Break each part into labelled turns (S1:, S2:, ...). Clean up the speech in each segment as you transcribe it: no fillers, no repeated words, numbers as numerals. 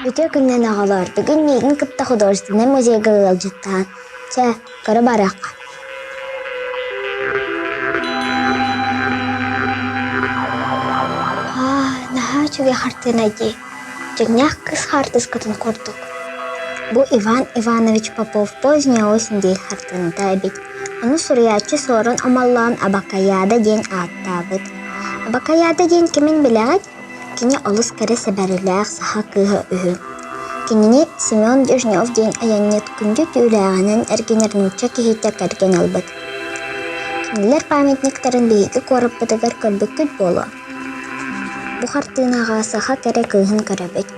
S1: Үтүө күнүнэн оҕолоор, бүгүн миигин кытта художественнай музейга ыалдьыттаан, чэ, көрө барыахха. Аа, наһаа үчүгэй хартыына дии. Дьиҥнээх кыыс хаартыскатын курдук. Бу Иван Иванович Попов «Поздняя осень» диэн хартыыната эбит. Ону суруйааччы Суорун Омоллоон Абакайаада диэн ааттаабыт. Абакайаада диэн кимин билэҕит? Кини олус кэрэ сэбэрэлээх саха кыыһа үһү. Кинини Семен Дежнев диэн айанньыт күндү түүлээҕинэн эргинэр нуучча киһитэ кэргэн ылбыт. Кинилэр памятниктарын биһиги куораппытыгар көрбүккүт буолуо. Бу хартыынаҕа саха кэрэ кыыһын көрөбүт.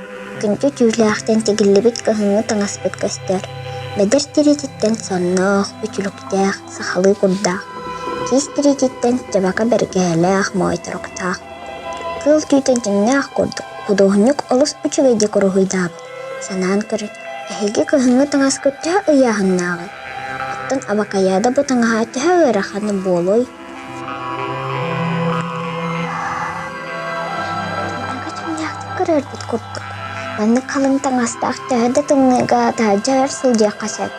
S1: Күндү түүлээхтэн тигиллибит кыһыҥҥы таҥаспыт көстөр. Бэдэр тириититтэн сонноох, үтүлүктээх, сахалыы курдаах. Киис тириититтэн дьабака бэргэһэлээх, моойторуктаах. Кыыл түүтэ дьиҥнээх курдук, худуоһунньук олус үчүгэйдик уруһуйдаабыт. Санаан көрүн, эһиги кыһыҥҥы таҥаскыт төһө ыйааһыннааҕый? Оттон абакайаада бу таҥаһа төһө ыарахана буолуой? Тымныыга дьиҥнээхтик көрөрбүт курдук. Маннык халыҥ таҥастаах төһө да тымныыга таһырдьа өр сылдьыахха сөп.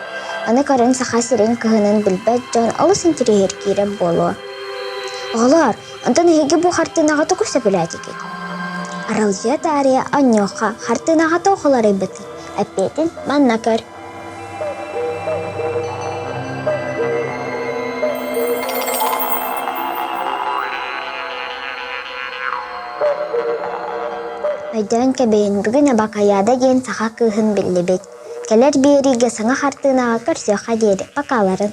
S1: Аны көрөн Саха сирин кыһынын билбэт дьон олус интэриэһиргиирэ буолуо. Оҕолоор, Онтон эһиги бу хартыынаҕа тугу сөбүлээтигит? Аралдьыйа таарыйа онньуохха хартыынаҕа туох уларыйбытый? Эппиэтин манна көр. Өйдөөн кэбиһин, бүгүн Абакайаада диэн саха кыыһын биллибит. Кэлэр биэриигэ саҥа хартыынаҕа көрсүөххэ диэри, бакааларын.